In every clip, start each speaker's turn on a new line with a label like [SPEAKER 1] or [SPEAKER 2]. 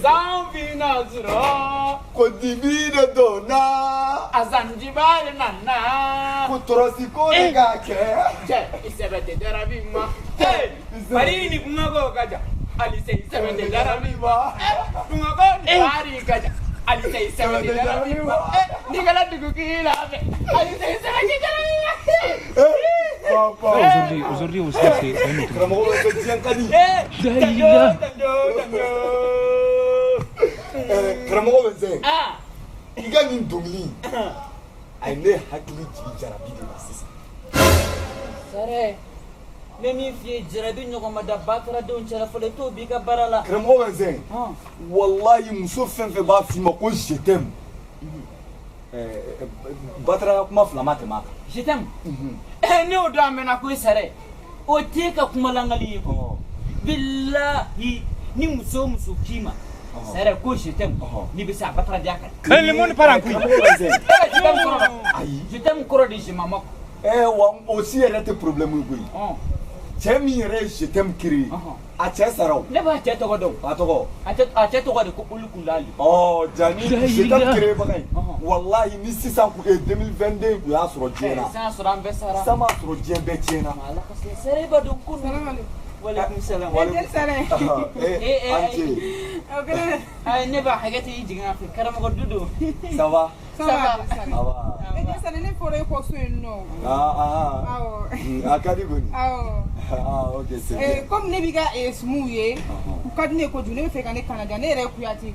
[SPEAKER 1] San bina sɔrɔ.
[SPEAKER 2] Ko dibi de donna.
[SPEAKER 1] A sanjiba de nana.
[SPEAKER 2] Ko tɔrɔsi ko de k'a kɛ.
[SPEAKER 1] Cɛ, i sɛbɛ tɛ jarabi ma. Mali ni Bamakɔ ka jan. Alise i sɛbɛ tɛ jarabi ma. Bamakɔ ni Bari ka jan. Alise i sɛbɛ tɛ jarabi ma. N'i kɛra dugutigi la fɛ. Alise i sɛbɛ tɛ jarabi ma.
[SPEAKER 3] Aujourd'hui aussi, c'est un autre.
[SPEAKER 2] Karamɔgɔ bɛ fɛ diɲɛ ka di.
[SPEAKER 1] Tanjo, tanjo, tanjo.
[SPEAKER 2] Karamɔgɔ bɛ fɛ.
[SPEAKER 1] Ah.
[SPEAKER 2] I ka nin dɔnkili in, a ye ne hakili jigin jarabi de la sisan.
[SPEAKER 4] Sare, n bɛ min f'i ye jarabi ɲɔgɔn ma da bataradenw cɛla fɔlɔ i t'o b'i ka baara la.
[SPEAKER 2] Karamɔgɔ bɛ fɛ. Walayi muso fɛn fɛn b'a f'i ma ko je t'aime. Bataraya kuma fila ma tɛmɛ a kan.
[SPEAKER 4] Je t'aime. Ne y'o dɔn a mɛnna koyi Sare. O t'e ka kuma langali ye koyi. Bilahi ni muso o muso k'i ma. Sare ko je t'aime. N'i bɛ se a bataradenya kan.
[SPEAKER 3] Le monde part en couille.
[SPEAKER 2] Karamɔgɔ bɛ fɛ.
[SPEAKER 4] E bɛ je t'aime kɔrɔ dɔn.
[SPEAKER 2] Ayi.
[SPEAKER 4] Je t'aime kɔrɔ de je m'en moque.
[SPEAKER 2] Wa o si yɛrɛ tɛ problème ye koyi. Cɛ min yɛrɛ ye je t'aime créé. A cɛ sara o.
[SPEAKER 4] Ne b'a cɛ tɔgɔ dɔn.
[SPEAKER 2] A tɔgɔ.
[SPEAKER 4] A cɛ tɔgɔ de ko Olukulali.
[SPEAKER 2] Ɔ jani je t'aime créé baga in. Walahi ni sisan kun ye 2022 kun y'a sɔrɔ diɲɛ na.
[SPEAKER 4] Sisan sɔrɔ an bɛɛ sara.
[SPEAKER 2] Sisan b'a sɔrɔ diɲɛ bɛɛ tiɲɛna.
[SPEAKER 4] Ala ka se Sare b'a dɔn ko ninnu. Walekum salam.
[SPEAKER 5] Jeli Sare.
[SPEAKER 2] An ce.
[SPEAKER 4] Ayi ne b'a hakɛ to i jigin a fɛ karamɔgɔ du don.
[SPEAKER 2] Ça va?
[SPEAKER 5] Ça va.
[SPEAKER 2] Ça va.
[SPEAKER 5] Jeli Sare ne fɔra e kɔ so yen nɔ.
[SPEAKER 2] Ah ah.
[SPEAKER 5] Awɔ.
[SPEAKER 2] A ka di kɔni.
[SPEAKER 5] Awɔ.
[SPEAKER 2] Ah ok, c'est bien.
[SPEAKER 5] Comme ne b'i ka sumuw ye, u ka di ne ye kojugu, ne bɛ fɛ ka ne kana diya, ne yɛrɛ ye Kuyate de ye.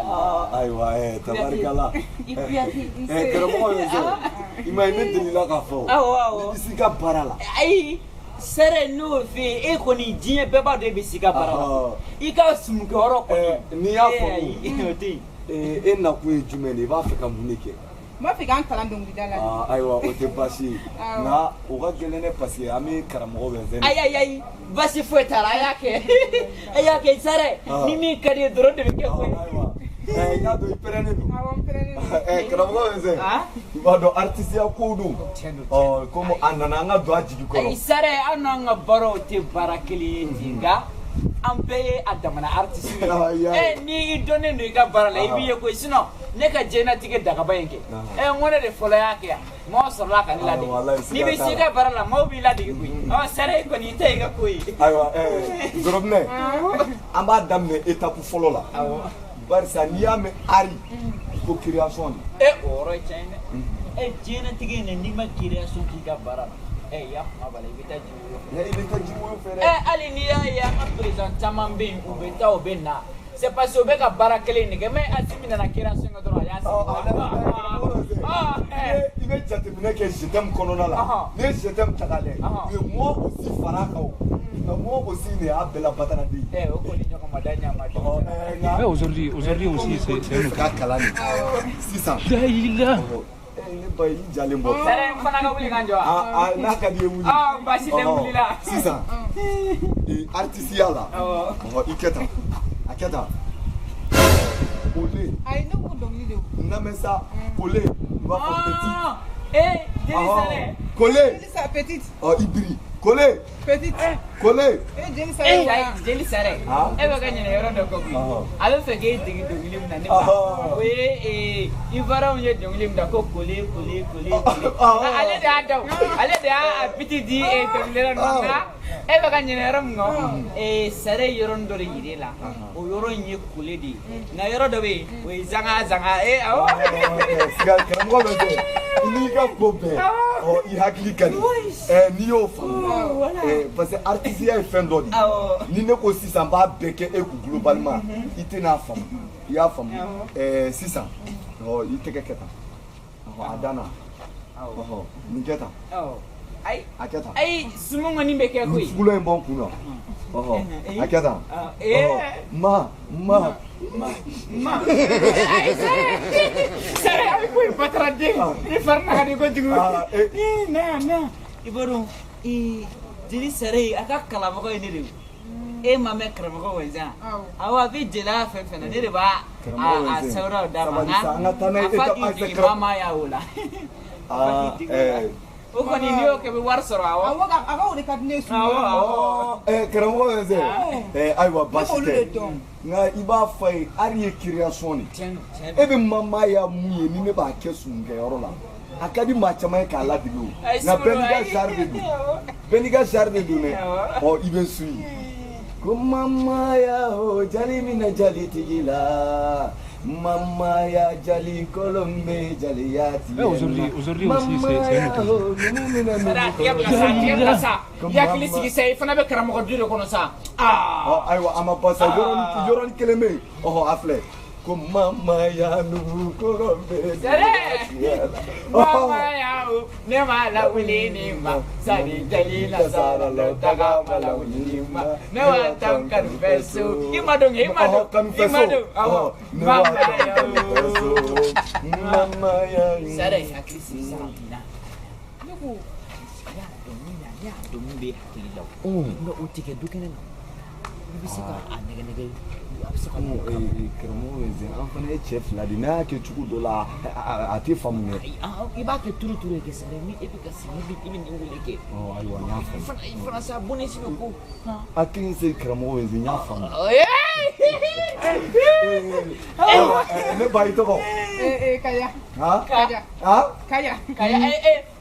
[SPEAKER 2] Ah ayiwa tabarikala.
[SPEAKER 4] I Kuyate.
[SPEAKER 2] Karamɔgɔ bɛ se. I ma ye ne delila k'a fɔ.
[SPEAKER 4] Awɔ awɔ.
[SPEAKER 2] Ne bɛ s'i ka baara la.
[SPEAKER 4] Ayi Sare n'o f'i ye e kɔni diɲɛ bɛɛ b'a dɔn e bɛ s'i ka baara la. I ka sumukɛyɔrɔ kɔni.
[SPEAKER 2] N'i y'a faamu.
[SPEAKER 4] O tɛ yen.
[SPEAKER 2] E nakun ye jumɛn de ye i b'a fɛ ka mun de kɛ?
[SPEAKER 5] N b'a fɛ k'an kalan dɔnkilida la.
[SPEAKER 2] Ah ayiwa o tɛ baasi ye. Nka o ka gɛlɛn dɛ parce que an bɛ karamɔgɔ bɛ fɛn.
[SPEAKER 4] Ayi ayi ayi baasi foyi t'a la a y'a kɛ a y'a kɛ Sare ni min ka di ye dɔrɔn de bɛ kɛ koyi.
[SPEAKER 2] Ayiwa n y'a dɔn i pɛrɛnnen don.
[SPEAKER 5] Awɔ n pɛrɛnnen don.
[SPEAKER 2] Karamɔgɔ bɛ fɛn. I b'a dɔn artisiya kow don. Ɔ komi a nana an ka don a jigi kɔrɔ.
[SPEAKER 4] Ayi Sare an n'an ka baaraw tɛ baara kelen ye ten nka an bɛɛ ye a damana artiste ye. N'i dɔnnen don i ka baara la i b'i ye koyi sinon ne ka diɲɛlatigɛ dagaba in kɛ. N ko ne de fɔlɔ y'a kɛ yan maaw sɔrɔla ka ne ladege n'i bɛ se i ka baara la maaw b'i ladege koyi. Ɔ Sare kɔni i ta y'i ka ko ye.
[SPEAKER 2] Ayiwa Zorobinɛ an b'a daminɛ étape fɔlɔ la. Barisa n'i y'a mɛn art ko création de.
[SPEAKER 4] O yɔrɔ ye tiɲɛ ye dɛ. Diɲɛlatigɛ in na n'i ma création k'i ka baara la. I y'a kuma b'a la i bɛ taa ji woyo fɛ.
[SPEAKER 2] I bɛ taa ji woyo fɛ dɛ.
[SPEAKER 4] Hali n'i y'a ye an ka président caman bɛ yen u bɛ taa u bɛ na. C'est parce que u bɛ ka baara kelen in de kɛ mais Assimi nana création kɛ dɔrɔn a y'a sigi.
[SPEAKER 2] I bɛ jateminɛ kɛ je t'aime kɔnɔna la. N'i ye je t'aime ta k'a lajɛ. U ye moi aussi fara a kan o. Nka moi aussi de y'a bɛɛ la bataraden.
[SPEAKER 4] O kɔni ɲɔgɔn ma da ɲa ma dɛ.
[SPEAKER 3] Aujourd'hui aussi, c'est un autre.
[SPEAKER 2] Ka kalan de. Sisan. Ne ba i jalen bɔ.
[SPEAKER 4] Sare n fana ka wuli ka n jɔ wa.
[SPEAKER 2] Ah n'a ka di ye wuli.
[SPEAKER 4] Ah baasi tɛ n wulila.
[SPEAKER 2] Sisan artisiya la. I kɛ tan. A kɛ tan. Kole.
[SPEAKER 5] Ayi ne ko dɔnkili de.
[SPEAKER 2] N lamɛn sa. Kole. I b'a fɔ petit.
[SPEAKER 4] Jeli Sare.
[SPEAKER 2] Kole.
[SPEAKER 5] Jeli Sare petite.
[SPEAKER 2] Ɔ i biri. Kole.
[SPEAKER 5] Petite.
[SPEAKER 2] Kole.
[SPEAKER 5] Jeli Sare.
[SPEAKER 4] Jeli Sare. E bɛ ka ɲinɛ yɔrɔ dɔ kɔ koyi. A bɛ fɛ k'e dege dɔnkili min na ne ba. O ye Ivoiriyɛnw ye dɔnkili min da ko kole kole kole kole. Ale de y'a da o. Ale de y'a biti di dɔnkilidala ninnu ma. E bɛ ka ɲinɛ yɔrɔ min kɔ. Sare yɔrɔnin dɔ de yir'e la. O yɔrɔ in ye kole de ye. Nka yɔrɔ dɔ bɛ yen o ye zanga zanga awɔ.
[SPEAKER 2] Siga karamɔgɔ bɛ fɛ. I n'i ka ko bɛɛ. Ɔ i hakili ka di. N'i y'o faamu. Parce que artisiya ye fɛn dɔ de ye. Ni ne ko sisan n b'a bɛɛ kɛ e kun globalement i tɛna faamu. I y'a faamu. Sisan i tɛgɛ kɛ tan. A danna. Nin kɛ tan.
[SPEAKER 4] Ayi.
[SPEAKER 2] A kɛ tan.
[SPEAKER 4] Ayi sumu kɔni bɛ kɛ koyi.
[SPEAKER 2] Fugulan in bɔ n kun na. A kɛ tan. Ma ma ma
[SPEAKER 4] ma. Ayi Sare a bɛ ko in bataraden. I fari na ka di kojugu. Na na i b'a dɔn Jeli Sare a ka karamɔgɔ ye ne de ye. E ma mɛn karamɔgɔ Wɛnzɛn. Awɔ a bɛ jeliya fɛn fɛn na ne de b'a a sɛwɛrɛw d'a ma.
[SPEAKER 2] An ka taa n'a ye
[SPEAKER 4] a fa k'i dege maa maa y'a o la. O kɔni n'i y'o kɛ i bɛ wari sɔrɔ awɔ.
[SPEAKER 5] Awɔ, a ka o de ka di ne ye
[SPEAKER 4] Awɔ, awɔ.
[SPEAKER 2] Karamɔgɔ bɛ se ayiwa baasi
[SPEAKER 5] Ne b'olu de
[SPEAKER 2] tɛ
[SPEAKER 5] dɔn.
[SPEAKER 2] Nka i b'a fɔ a ye hali ye création de
[SPEAKER 4] Tiɲɛ don, tiɲɛ
[SPEAKER 2] e
[SPEAKER 4] don.
[SPEAKER 2] bɛ mamaya mun ye ni ne b'a kɛ sununkɛyɔrɔ la a ka di maa caman ye k'a ladege o
[SPEAKER 4] Ayi,
[SPEAKER 2] nka bɛɛ n'i ka
[SPEAKER 4] Sumunu,
[SPEAKER 2] genre de don
[SPEAKER 4] ayi.
[SPEAKER 2] bɛɛ n'i ka genre de don dɛ
[SPEAKER 4] Awɔ.
[SPEAKER 2] ɔ i bɛ su ye ko mamaya o jali minɛ jalitigi la mamaya jali kolon bɛ jaliya tigɛ
[SPEAKER 3] Ouais, aujourd'hui aussi, c'est un autre
[SPEAKER 2] o numu minɛ
[SPEAKER 4] Sara,
[SPEAKER 2] numu
[SPEAKER 4] tigɛ bila sa, tigɛ bila sa.
[SPEAKER 2] Ko
[SPEAKER 4] I hakili
[SPEAKER 2] mama-
[SPEAKER 4] sigi sa, i fana bɛ karamɔgɔ du de kɔnɔ sa. Aa.
[SPEAKER 2] Ɔ ayiwa a ma ban sa yɔrɔnin kelen bɛ yen ɔhɔ a filɛ ko mamaya numu kolon bɛ
[SPEAKER 4] Sɛrɛ!
[SPEAKER 2] jaliya la. Ɔhɔ.
[SPEAKER 4] Mamaya o, ne ma lawuli ni ma, sani jali la sara la taga ma lawuli ni ma, ne wa tan kanu fɛ so. I ma dɔn kɛ, i ma
[SPEAKER 2] Ɔhɔ,
[SPEAKER 4] dɔn,
[SPEAKER 2] kanu
[SPEAKER 4] i
[SPEAKER 2] fɛ
[SPEAKER 4] ma
[SPEAKER 2] so.
[SPEAKER 4] dɔn, awɔ.
[SPEAKER 2] Ɔhɔ, ne wa tan
[SPEAKER 4] Mamaya
[SPEAKER 2] kanu fɛ so.
[SPEAKER 4] o.
[SPEAKER 2] Mamaya.
[SPEAKER 4] Sara, i hakili sigi sa. Na.
[SPEAKER 5] Ne ko
[SPEAKER 4] Ne y'a dɔn min na, ne y'a dɔn min bɛ hakili la o. Nka o tɛ kɛ du kɛnɛ na. I bɛ se ka a nɛgɛ nɛgɛ, a bɛ se ka
[SPEAKER 2] Ɔ, karamɔgɔ bɛ zen an fana ye cɛ fila de ye n'a y'a kɛ cogo dɔ la a tɛ faamu dɛ.
[SPEAKER 4] Ayi, i b'a kɛ turu turu ye kɛ sara ni e bɛ ka sigi i bɛ nin wele kɛ.
[SPEAKER 2] Ɔ ayiwa n y'a
[SPEAKER 4] I
[SPEAKER 2] faamu.
[SPEAKER 4] fana i fana sa bonesi bɛ ko.
[SPEAKER 2] Hakili se karamɔgɔ bɛ zen n y'a faamu. Ne ba i tɔgɔ.
[SPEAKER 5] Kaya.
[SPEAKER 2] Han?
[SPEAKER 5] Kaya.
[SPEAKER 2] Han?
[SPEAKER 5] Kaya.
[SPEAKER 4] Kaya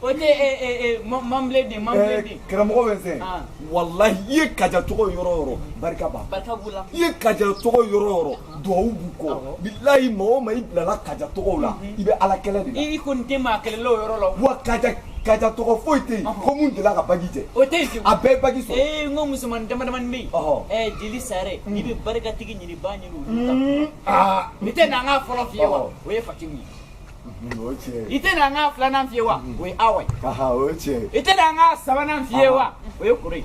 [SPEAKER 4] o tɛ manbilen den manbilen den.
[SPEAKER 2] Karamɔgɔ bɛ zen
[SPEAKER 4] Ah.
[SPEAKER 2] walahi i ye kaja tɔgɔ yɔrɔ o yɔrɔ barika b'a.
[SPEAKER 4] Barika b'u la.
[SPEAKER 2] I ye kaja tɔgɔ yɔrɔ o yɔrɔ duwawu b'u kɔ bilahi maa o maa i bilala kaja tɔgɔw la i bɛ ala kɛlɛ de la.
[SPEAKER 4] I kɔni tɛ maa kɛlɛla o yɔrɔ la o.
[SPEAKER 2] Wa kaja tɔgɔ foyi tɛ yen ko mun delila ka bagi jɛ
[SPEAKER 4] O tɛ yen fiyewu.
[SPEAKER 2] a bɛɛ ye bagi sɔrɔ.
[SPEAKER 4] N ko musomanin dama damani bɛ yen.
[SPEAKER 2] Ɔhɔ.
[SPEAKER 4] Jeli Sare n'i bɛ barikatigi ɲini i b'a ɲini olu kan.
[SPEAKER 2] Aa
[SPEAKER 4] I tɛ na an ka fɔlɔ f'i ye wa
[SPEAKER 2] Ɔhɔ.
[SPEAKER 4] o ye Fatimu ye.
[SPEAKER 2] O ye tiɲɛ ye.
[SPEAKER 4] I tɛ na an ka filanan f'i ye wa o ye Awa ye.
[SPEAKER 2] Aha o ye tiɲɛ ye.
[SPEAKER 4] I tɛ na an ka sabanan f'i ye wa o ye Koro ye.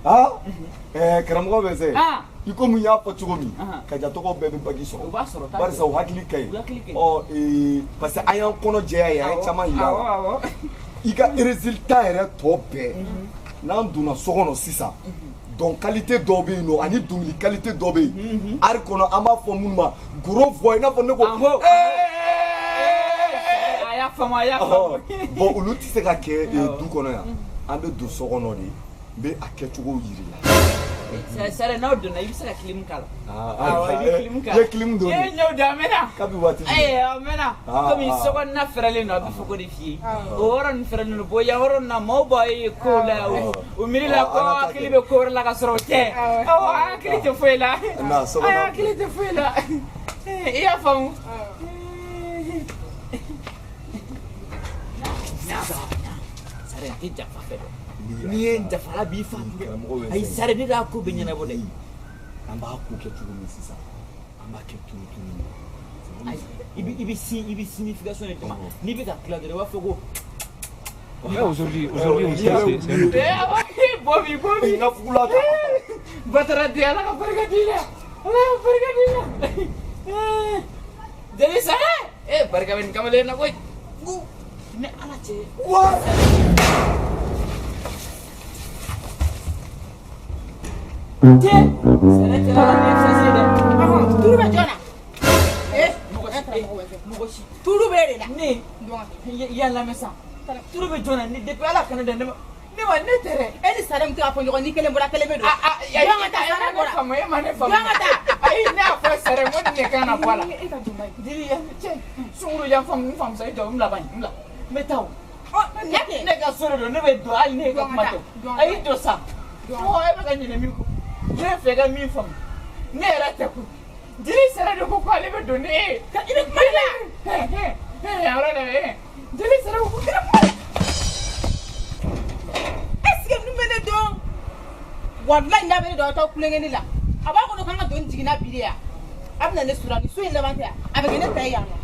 [SPEAKER 2] Aa karamɔgɔ bɛ se.
[SPEAKER 4] Ah.
[SPEAKER 2] I komi n y'a fɔ cogo min
[SPEAKER 4] Ahan.
[SPEAKER 2] kaja tɔgɔ bɛɛ bɛ bagi sɔrɔ.
[SPEAKER 4] O b'a sɔrɔ t'a
[SPEAKER 2] Barisa u hakili ka ɲi.
[SPEAKER 4] U hakili ka ɲi.
[SPEAKER 2] Ɔ parce que an y'an kɔnɔ jɛya ye an ye caman yira a la.
[SPEAKER 4] Awɔ awɔ.
[SPEAKER 2] I ka résultat yɛrɛ tɔ bɛɛ n'an donna so kɔnɔ sisan donc qualité dɔw bɛ yen nɔ ani dumuni qualité dɔw bɛ yen art kɔnɔ an b'a fɔ minnu ma gros voix i n'a fɔ ne ko
[SPEAKER 4] Awɔ. A y'a faamu a y'a
[SPEAKER 2] Ɔhɔ.
[SPEAKER 4] faamu.
[SPEAKER 2] Bon olu tɛ se ka kɛ du kɔnɔ yan an bɛ don so kɔnɔ de n bɛ a kɛcogo yir'i la.
[SPEAKER 4] Sare n'aw donna i bɛ se ka clim k'a la.
[SPEAKER 2] Ah,
[SPEAKER 4] Awɔ i bɛ clim k'a la.
[SPEAKER 2] I ye clim don
[SPEAKER 4] I ye
[SPEAKER 2] de.
[SPEAKER 4] ɲɛw di a mɛnna.
[SPEAKER 2] Kabi waati jumɛn?
[SPEAKER 4] Ayi a mɛnna.
[SPEAKER 2] Ah,
[SPEAKER 4] Komi
[SPEAKER 2] ah.
[SPEAKER 4] sokɔnɔna fɛrɛlen don a bɛ fɔ ko de f'i ye.
[SPEAKER 5] Awɔ.
[SPEAKER 4] O yɔrɔ ninnu fɛrɛlen don bon yan yɔrɔ ninnu na maaw b'a ye kow la u miiri la
[SPEAKER 2] Ah,
[SPEAKER 4] ko
[SPEAKER 2] an ka taa
[SPEAKER 4] hakili
[SPEAKER 2] kɛ.
[SPEAKER 4] bɛ ko wɛrɛ la ka sɔrɔ o tɛ.
[SPEAKER 5] Awɔ.
[SPEAKER 4] Awɔ an hakili tɛ foyi la.
[SPEAKER 2] Na, sokɔnɔ-
[SPEAKER 4] An hakili tɛ foyi la. I y'a faamu. Sare n tɛ janfa fɛ dɛ. N'i ye n janfa ala b'i fa.
[SPEAKER 2] Karamɔgɔ bɛ
[SPEAKER 4] Ayi
[SPEAKER 2] sɛgɛn.
[SPEAKER 4] Sare ne ka ko bɛ ɲɛnabɔ dɛ.
[SPEAKER 2] An b'a ko kɛ cogo min sisan an b'a kɛ turu turu ye.
[SPEAKER 4] Ayi, i bɛ signification de d'i ma n'i bɛ ka tila dɔrɔn i b'a fɔ ko
[SPEAKER 3] Ouais, aujourd'hui aussi, c'est un autre.
[SPEAKER 4] Awɔ, Bobi Bobi
[SPEAKER 2] N ka fugula ta.
[SPEAKER 4] Batara di ala ka barika d'i la ala ka barika d'i la jeli Sare barika bɛ nin kamalen na koyi ni ala cɛ
[SPEAKER 2] Wa.
[SPEAKER 4] cɛ Sare cɛla la nin ye fɛn ye dɛ
[SPEAKER 5] Ɔhɔn, tulu bɛ jɔn na?
[SPEAKER 4] Mɔgɔ si
[SPEAKER 5] Karamɔgɔ bɛ se.
[SPEAKER 4] mɔgɔ si
[SPEAKER 5] Tulu bɛ e de la.
[SPEAKER 4] ne
[SPEAKER 5] Dɔn ka taa.
[SPEAKER 4] i y'a lamɛn sa turu bɛ jɔn na ni depuis ala kana dan ne ma ne tɛ dɛ
[SPEAKER 5] E ni Sare min tɛ k'a fɔ ɲɔgɔn ni kelen bɔra kelen bɛ don.
[SPEAKER 4] Ah, ah,
[SPEAKER 5] Jɔn ka taa,
[SPEAKER 4] e ma
[SPEAKER 5] Sare
[SPEAKER 4] ne
[SPEAKER 5] bɔra.
[SPEAKER 4] faamu, e ma ne faamu.
[SPEAKER 5] Jɔn ka taa.
[SPEAKER 4] Ayi, ne y'a fɔ Sare, n ko nin de kan ka bɔ a la.
[SPEAKER 5] E ka don ba ye.
[SPEAKER 4] Jeli, cɛ, sunkuru yan faamu, n faamu sa, i jɔ, n bila ban, n bila. N bɛ taa o.
[SPEAKER 5] Ɔ, ɲɛ kɛ.
[SPEAKER 4] Ne ka so de don, ne bɛ don hali ne ka kuma tɛ.
[SPEAKER 5] Jɔn ka taa.
[SPEAKER 4] Ayi, jɔ sa.
[SPEAKER 5] Jɔn ka
[SPEAKER 4] Ɔ, e bɛ ka ɲinɛ min kɔ. Ne bɛ fɛ ka min faamu. Ne yɛrɛ tɛ ko. Jeli Sare de ko ko ale bɛ don ne ye.
[SPEAKER 5] Ka i bɛ kuma de la.
[SPEAKER 4] Yɔrɔ dɛ, Jeli Sare ko ko i bɛ kuma de la.
[SPEAKER 5] Est-ce que ninnu bɛ ne dɔn? Walahi n'a bɛ ne dɔn aw t'aw kulonkɛ ne la. A b'a kɔnɔ k'an ka don jiginna bi de yan. A bɛ na ne sura ni so in laban tɛ yan. A bɛ kɛ ne ta ye yan nɔ.